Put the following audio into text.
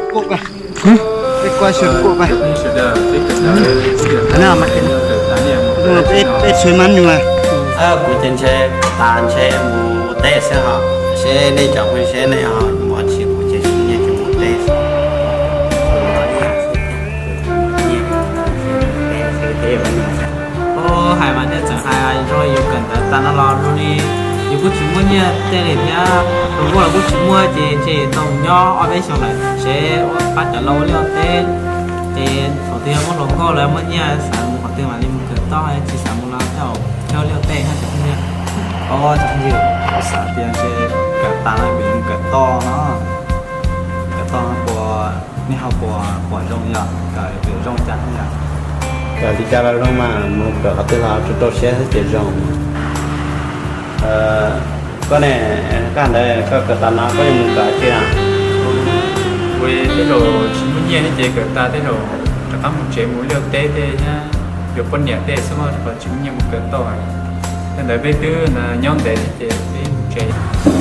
Kuj pab, peb kuj sawv kuj pab. Peb, peb tshwm mab nyuas. Kuv ces ntshe tas ntshe mus teb xwb ho, seb nej cov phooj ywg seb nej ho mus tsis, kuv ces tsis muaj nyiaj ces mus teb xwb. Ua hais mas nej txawm hais zoo li yus kawm ntawv tas no los zoo li yus kuj tsis muaj nyiaj tej li thiab, tus vuag los kuj tsis muaj ces ntshe tau nyob ob peb xyoos lawm seb pab cov laus ua liaj ua teb. Ces thaum twg yog muaj hluas nkauj lawv muaj nyiaj xav mus qhov twg mam li mus kawm toj, tsis xav mus los tej zaum thiaj ua liaj ua teb thiab cov phooj ywg. Os cov phooj ywg, kuv xav tias ntshe kawm tas no mam mus kawm toj no. Kawm toj no puas, nej ho puas, puas zoo yog kawm zoo cas yom? Kawm li cas los zoo mas mus kawm qhov twg los tsuas rau siab xwb ces zoo. Koj ne, koj ntawd koj kawm tas no koj yuav mus kawm dab tsi na? Kuv tej zaum tsis muaj nyiaj thiab ces kawm tas tej zaum rov qab mus tsev mus liaj teb tej thiab yuav poj niam tej xwb mas tsis muaj nyiaj mus kawm toj. Tej ntawd peb twb nyob ntev thiab ces peb mus tsev.